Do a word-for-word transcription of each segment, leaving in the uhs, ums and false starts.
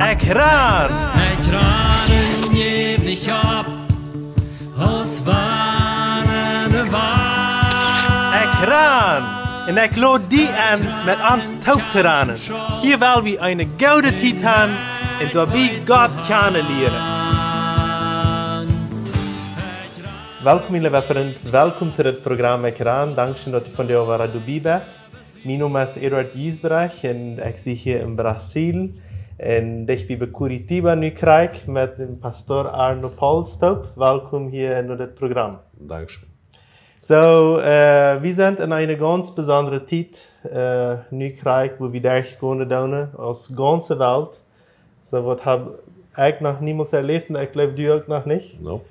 Ekj ran! Ekj ran un jäw nich opp, aus wann de Wal. Ekj ran! Un ekj lod die enn, met ons toop to ranen. Hia well wie eene goode Tiet han un doabie Gott kjanen lieren. Welkom, mien leewa Frint. Welkom to dit Program Ekj ran. Dankscheen, daut du vondoag wada doabie best. Mien Nomen es Eduard Giesbrecht un ekj sie hia en Brasil, en dicht bie Curitiba, nu krakjt met dän Pastor Arno Pauls toop. Welkom hia en dit Program. Dankscheen. Soo, äh, wie sent en eene gaunz besondre Tiet, äh, nu krakjt, wua wie derchgonen doonen, aus gaunze Welt. Soo waut hab ekj noch niemols erläft un ekj jleew, du uk noch nich. No.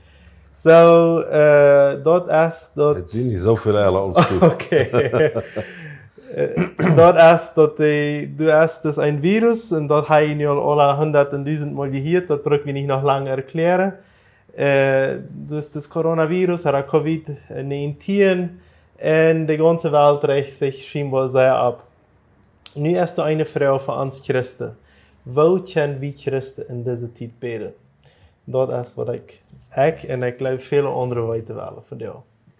Soo, äh, daut es daut. Et sent nich soo väl ella aus du. Okay. Äh, daut es daut de, du hast dus een Virus un daut hab wie nu aul aule hundat un dusent Mol jehieet, daut bruck wie nich noch lang erkjläaren. Äh, du hast daut Coronavirus, ooda Covid nineteen, un de gaunze Welt rajcht sikj schienboa sea opp. Nu es doa eene Froag fa ons Christen. Woo kjenn wie Christen en dise Tiet bäden? Daut es waut ekj, ekj un ekj jleew väle aundre weeten wellen von die.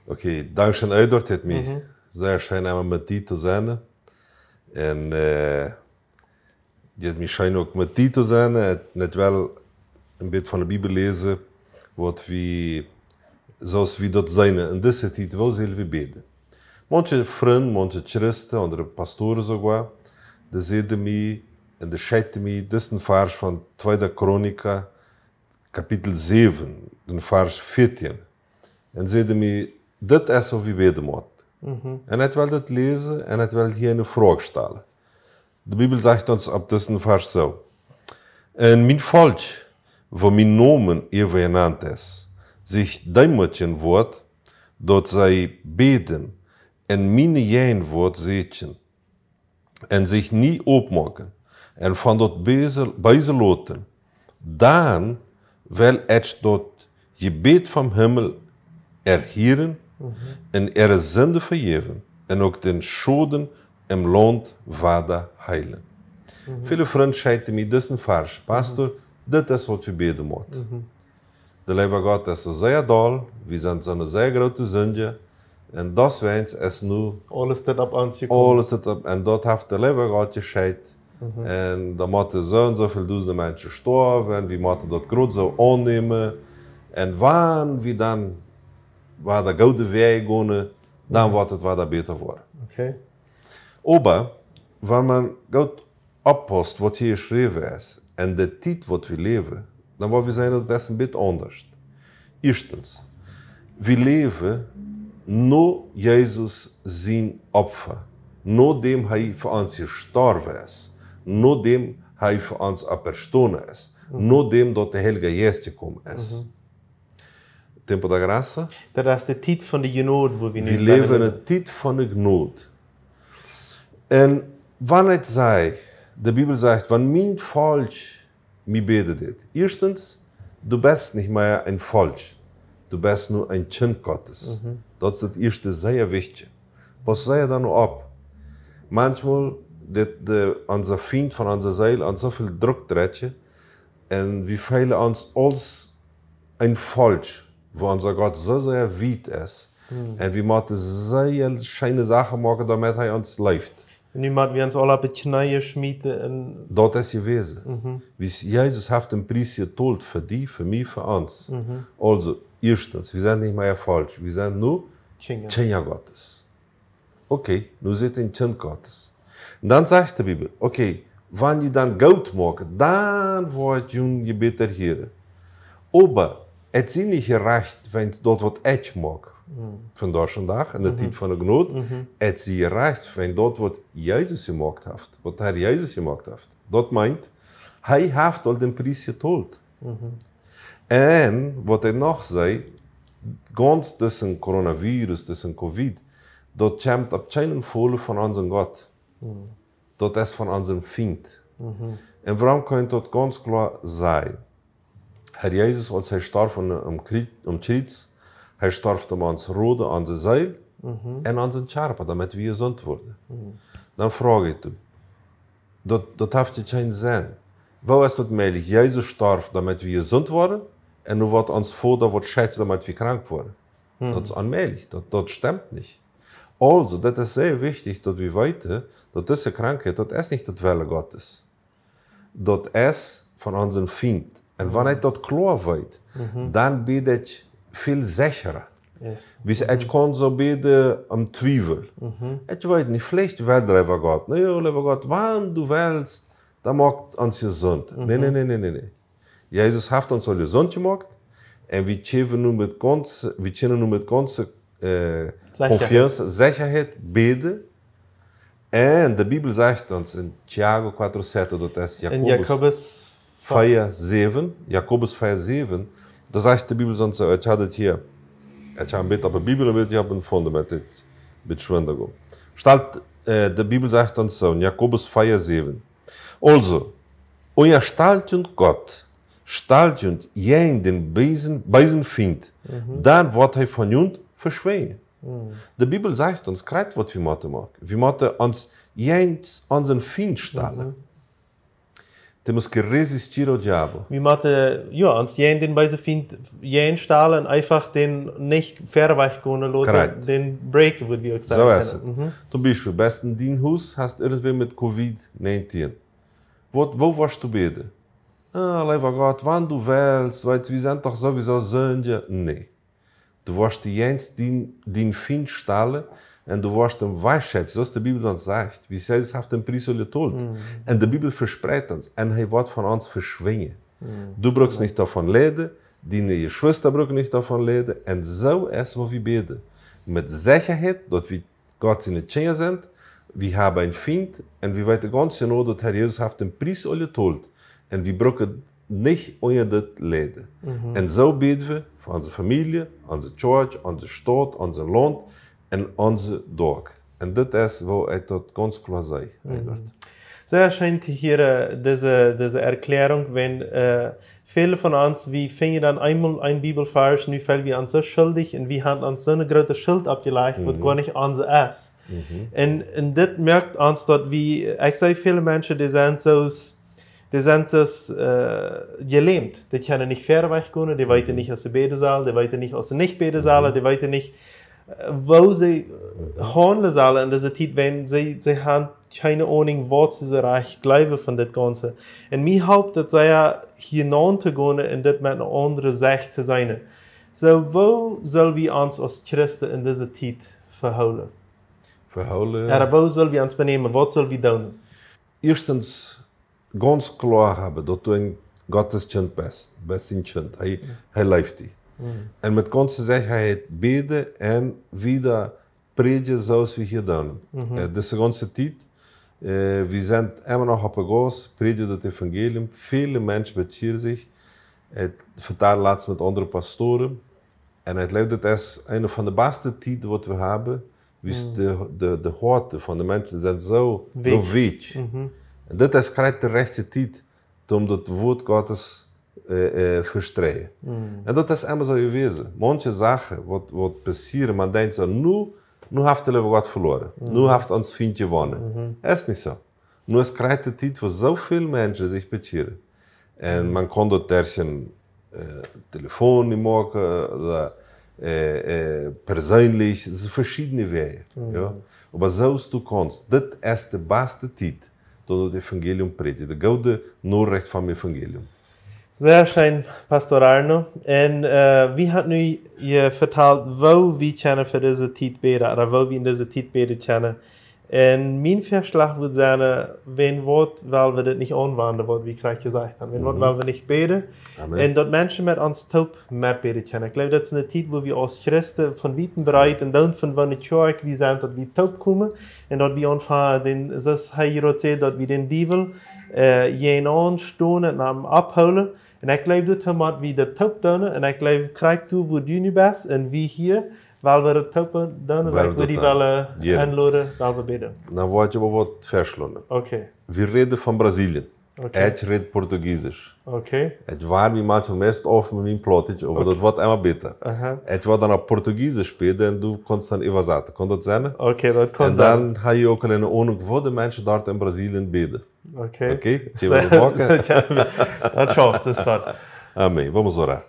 Okay, dankscheen, Eduard, et es mie Mhm. sea scheen emma met die to sennen. Un, äh, et es mie scheen uk met die to sennen. Et, ekj well een bät von de Bibel läsen, waut wie, soo aus wie daut seenen en dise Tiet, woo sell wie bäden? Maunche Frind, maunche Christen, aundre Pastoren soogoa, dee säden mie, un dee schekjten mie disen Varsch von Tweede Chronika, Kapitel säwen, dän Varsch vieetieen. Un säden mie, dit es woo wie bäden motten. Mhm. Un ekj well dit läsen un ekj well hia eene Froag stalen. De Bibel sajcht ons opp disen Varsch soo: Wan mien Volkj, wua mien Nomen äwa jenant es, sikj deemootjen woat, daut see bäden un miene Jäajenwoat sieekjen un sikj nie oppmoaken un von daut Beese, Beese loten, dan well ekj daut Jebäd vom Himmel erhieren Mhm. un äare Sinden vejäwen un uk dän Schoden em Launt wada heelen. Mhm. Väle Frind schekjten mie disen Varsch: Pastor, Mhm. dit es waut wie bäden motten. Mhm. De leewa Gott es soo sea doll, wie sent soone sea groote Sindja, un deswäajen es nu Aules dit opp ons jekomen. Aules dit opp, un daut haft de leewa Gott jeschekjt. Mhm. Un dan motten soo un soo väl dusend Menschen stoawen, wie motten daut grod soo aunnämen. Un wan wie dan wada goode Wäaj gonen, dan Mhm. woat et wada bäta woaren. Okay. Oba, wan eena goot opppaust, waut hia jeschräwen es, un de Tiet, waut wie läwen, dan woa wie sajen, daut es een bät aundasch. Ieeschtens, wie läwen no Jesus sien Opfa, nodäm hee fa ons jestorwen es, nodäm hee fa ons oppjestonen es, Mhm. nodäm daut de Heilje Jeist jekomen es. Mhm. Tiempo da gracia. Daut es de Tiet von de Jnod, wua wie nu Wie läwen en de Tiet von de Jnod. Un wan ekj saj, de Bibel sajcht, wan mien Volkj mie bäden deit. Ieeschtens, du best nich mea een Volkj. Du best nu een Kjint Gottes. Mhm. Daut es daut ieeschte sea wichtje. Pauss sea doano opp. Maunchmol deit de, onse Fient von onse Seel ons soo väl Druck drekjen, un wie feelen ons aus een Volkj, wua onse Gott soo sea wiet es. Mhm. Un wie motten sea scheene Sachen moaken, doamet hee ons leeft. Un nu motten wie ons aula opp de Kjnees schmieten un Daut es jewast. Mhm. Wie s-, Jesus haft dän Pries jetolt fa die, fa mie, fa ons. Mhm. Aulsoo, ieeschtens, wie sent nich mea Volkj, wie sent nu Kjinja. Kjinja Gottes. Okay, nu sent jie een Kjint Gottes. Un dan sajcht de Bibel, okay, wan jie dan goot moaken, dan woat jun Jebäd erhieet. Oba et sie nich jerajcht, wan daut, waut ekj moak. Mhm. Vondoag dän Dach, en de Mhm. Tiet von de Jnod, Mhm. et sie jerajcht, wan daut, waut Jesus jemoakt haft, waut Herr Jesus jemoakt haft. Daut meent, hee haft aul dän Pries jetolt. Mhm. Un waut ekj noch saj, gaunz disen Coronavirus, disen Covid, daut kjemt opp kjeenen Faul von onsen Gott. Mhm. Daut es von onsen Fient. Mhm. Un wuarom kaun ekj daut gaunz kloa sajen? Herr Jesus, aus hee storf aum, aum Kjrie-, aum Kjriez, hee storf om ons to roden, onse Seel Mhm. un onsen Kjarpa, doamet wie jesunt woaren. Mhm. Dan froag ekj die, daut, daut haft je kjeen Senn. Woo es daut mäajlich? Jesus storf, doamet wie jesunt woaren, un nu woat ons Voda waut schekjen, doamet wie krank woaren. Daut es onmäajlich. Daut, daut stemt nich. Aulsoo, daut es sea wichtich, daut wie weeten, daut dise Krankheit, daut es nich daut Wellen Gottes. Daut es von onsen Fient. Un wan ekj daut kloa weet, dan bäd ekj väl sechra. Yes. Wiels ekj kaun soo bäden aum Twiewel. Ekj weet nich, veleicht well leewa Gott. Na jo, leewa Gott, wan du wellst, dan moakt ons jesunt. Nä, nä, nä, nä, nä, nä. Jesus haft ons aul jesunt jemoakt. Un wie kjennen nu met gaunze, wie kjennen nu met gaunze, äh, Sechaheit. Confianza, Sechaheit bäden. Un de Bibel sajcht ons en Tiago cuatro siete, daut es Jakobus vea säwen, Jakobus vea säwen, doa sajcht de Bibel ons soo, ekj hab et hia. Ekj hab een bät opp de Bibel un een bät opp een Fundament, ekj bät schwind gonen. Stalt, äh, de Bibel sajcht ons soo, en Jakobus vea säwen. Aulsoo, unjastalt junt Gott, stalt junt jäajen dän beesen, beesen Fient, dan woat hee von junt veschwinjen. De Bibel sajcht ons krakjt, waut wie motten moaken. Wie motten ons jäajen onsen Fient stalen. Tenemos que resistir ao diabo. Wie motten, jo, ons jäajen dän beesen Fient jäajen stalen un eefach dän nich wieda wajch gonen loten, krakjt, dän breaken, woo wie uk sajen. Soo es et. Toom Biespel, best en dien Hus, hast irjentwäm met Covid negentien. Waut, woo woascht du bäden? Ah, leewa Gott, wan du wellst, weetst, wie sent doch sowieso Sindja. Nä. Du woascht die jäajen dän, dän Fient stalen un du woascht am wajchschekjen, soo aus de Bibel ons sajcht, wiels Jesus haft dän Pries aul jetolt. Un de Bibel vespreit ons, un hee woat von ons veschwinjen. Du brukst nich doavon lieden, diene Jeschwista brucken nich doavon lieden, un soo es, woo wie bäden. Met Sechaheit, daut wie Gott siene Kjinja sent, wie haben een Fient, un wie weeten gaunz jeneiw, daut Herr Jesus haft dän Pries aul jetolt, un wie brucken nich unja dit lieden. Un soo bäden wie fa onse Famielje, onse Church, onse Staut, onse Launt un onse Doag. Un dit es, woo ekj daut gaunz kloa saj, Eduard. Sea scheen to hieren, dise, dise Erkjläarunk, wan, äh, väle von ons, wie finjen dan eemol een Bibelvarsch, nu feelen wie ons soo schuldich un wie haben ons soone groote Schult oppjelajcht, waut goa nich onse es. Un, un dit moakt ons daut wie, ekj saj, väle Menschen, dee sent soo, dee sent soo, äh, jelähmt. Dee kjennen nich wieda wajch gonen, dee weeten nich, aus see bäden sellen, dee weeten nich, aus see nich bäden sellen, dee weeten nich, äh, woo see haundlen sellen en dise Tiet, wan see, see haben kjeene Aununk, waut see rajcht jleewen von dit Gaunze. Un mie halpt daut sea, hia naun to gonen un dit met eene aundre Secht to seenen. Soo, woo sell wie ons aus Christen en dise Tiet vehoolen? Vehoolen. Jo, woo sell wie ons benämen? Waut sell wie doonen? Ieeschtens, gaunz kloa haben, daut du een Gottes Kjint best, best een Kjint. Hee, hee leeft die. Un met gaunze Sechaheit bäden un wieda prädjen, soo aus wie hia doonen. Äh, dise gaunze Tiet, äh, wie sent emma noch opp de Gauss, prädjen daut Evangelium. Väle Menschen bekjieren sikj. Ekj vetald latst met aundre Pastoren. Un ekj jleew, daut es eene von de baste Tieden, waut wie haben. Wiels de, de, de Hoaten von de Menschen sent soo, soo weakj. Un daut es krakjt de rajchte Tiet, om daut Wuat Gottes, äh, äh, vestreien. Un daut es emma soo jewast. Maunche Sachen, waut, waut passieren, maun denkjt soo, nu, nu haft de leewe Gott veloaren. Nu haft ons Fient jewonnen. Es nich soo. Nu es krakjt de Tiet, wua soo väl Menschen sikj bekjieren. Un maun kaun daut derch een, äh, Telefon moaken, ooda, äh, äh, perseenlich, daut sent veschiedne Wäaj. Jo? Oba soo aus du kaust, dit es de baste Tiet, daut du daut Evangelium prädjst, de goode Norecht vom Evangelium. Sea scheen, Pastor Arno. Un, äh, wie haben nu vetalt, woo wie kjennen fa dise Tiet bäden, ooda woo wie en dise Tiet bäden kjennen. Un mien Vörschlag wudd sennen, äh, wan waut, well wie dit nich aunwenjen, waut wie krakjt jesajcht haben. Wan waut, well wie nich bäden. Amen. Un daut Menschen met ons toop metbäden kjennen. Ekj jleew, daut es eene Tiet, wua wie aus Christen von wiet un breet un dan von wua de Kjoakj wie sent, daut wie toop komen un daut wie aunfangen, dän, soo aus hee hia uk sajcht, daut wie dän Diewel, äh, jäajenaun stonen un am aufhoolen. Un ekj jleew, daut mott wie daut toop doonen. Un ekj jleew, krakjt du, wua du nu best, un wie hia, well wie daut toop doonen, well wie daut doonen. Well wie die, äh, enloden, well wie bäden. Dan woa ekj oba waut veschlonen. Okay. Wie räden von Brasilien. Okay. Ekj räd Portugiesisch. Okay. Ekj woa mie maunchmol meist auf met mien Plautdietsch, oba daut woat emma bäta. Aha. Ekj woa dan opp Portugiesisch bäden un du kaust dan äwasaten. Kaun daut sennen? Okay, daut kaun sennen. Un dan hab ekj uk eene Ahnung, woo de Menschen doa en Brasilien bäden. Ok. Ok? Quiero boca. Amén. Vamos orar.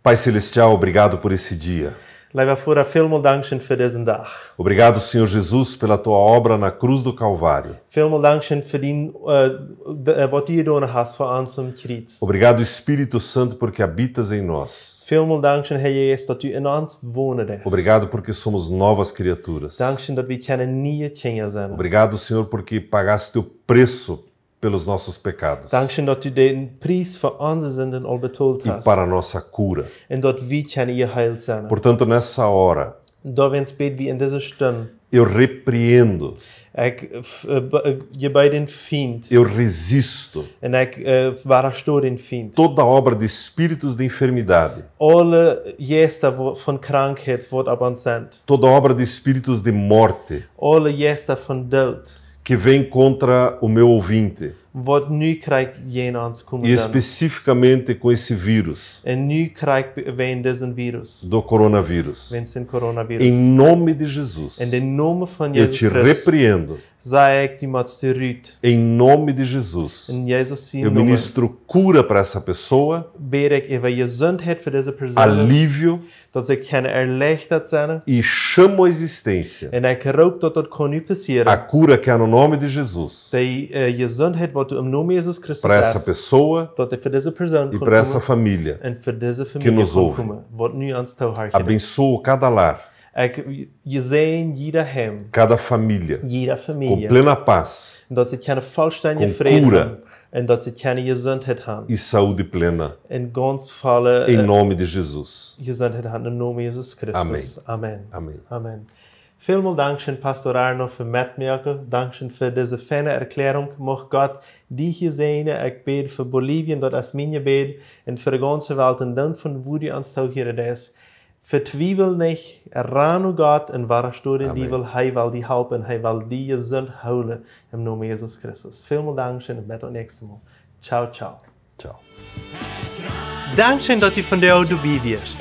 Pai Celestial, obrigado por esse dia. Leewa Voda, välmol dankscheen fa disen Dach. Obrigado, Senhor Jesus, pela tua obra na cruz do Calvário. Välmol dankscheen fa dien, äh, de, äh, waut du jedonen hast fa ons aum Kjriez. Obrigado, Espírito Santo, porque habitas em nós. Välmol dankscheen, Herr Jesus, daut du en ons wonen deist. Obrigado porque somos novas criaturas. Dankscheen, daut wie kjennen niee Kjinja sennen. Obrigado, Senhor, porque pagaste o preço pelos nossos pecados. Dankscheen, daut du dän Pries fa onse Sinden aul betolt hast. E para a nossa cura. Un daut wie kjennen jeheelt sennen. Portanto, nessa hora, Doawäajen bäd wie en dise Stund. Eu repreendo. Ekj, äh, be-, äh, jebied dän Fient. Eu resisto. Un ekj, äh, wadastoh dän Fient. Toda obra de espíritos de enfermidade. Aule Jeista wo-, von Krankheit woat opp ons sent. Toda obra de espíritos de morte. Aule Jeista von Doot. Que vem contra o meu ouvinte. Waut nu krakjt jäajen ons komen. E especificamente com esse vírus. Un nu krakjt wäajen disen Virus. Do coronavírus. Wäajen dän Coronavirus. Em nome de Jesus. En dän Nomen von Jesus Christus. Eu te repreendo. Saj ekj die motst rut. Em nome de Jesus. En Jesus sien Nomen. Eu ministro cura para essa pessoa. Bäd ekj äwa Jesuntheit fa dise Persoon. Alívio. Daut see kjennen erleichtat sennen. E chamo à existência. Un ekj roop daut daut kaun nu passieren. A cura que há no nome de Jesus. Dee, äh, Jesuntheit waut du em Nomen Jesus Christus hast. Para essa pessoa. Daut dee fa dise Persoon kaun komen. E para essa família. Un fa dise Famielje kaun komen. Que nos ouve. Waut nu ons toohorchen. Abençoa cada lar. Ekj, jesäajen jieda Heim. Cada família. Jieda Famielje. Com plena paz. Un daut see kjennen vollständigen Fräd haben. Com cura. Un daut see kjennen Jesuntheit haben. E saúde plena. Un gaunz volle, äh, Em nome de Jesus. Jesuntheit haben em Nomen Jesus Christus. Amén. Amen. Amén. Amen. Välmol dankscheen, Pastor Arno, fa metmoaken. Dankscheen fa dise feine Erklärung. Mucht Gott die hia säajnen. Ekj bäd fa Bolivien, daut es mien Jebäd. Un fa de gaunze Welt. Un dan von wua du ons toohieren deist. Vetwiewel nich, ran no Gott un wadastoh dän Diewel, hee well die halpen, hee well die jesunt hoolen, em Nomen Jesus Christus. Välmol dankscheen un bat daut näakjste Mol. Ciao, ciao. Ciao. Dankscheen, daut du vondoag doabie wieescht.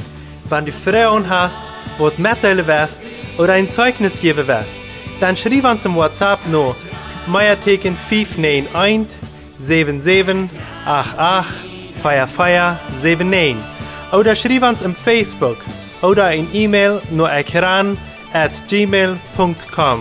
Wan du Froagen hast, waut metdeelen west ooda een Zeichnis jäwen west, dan schriew ons em WhatsApp no Meateken fief näajen eent, säwen säwen acht acht, vea vea säwen näajen. Ooda schriew ons em Facebook ooda een E-Mail no ekjran at gmail punkt com.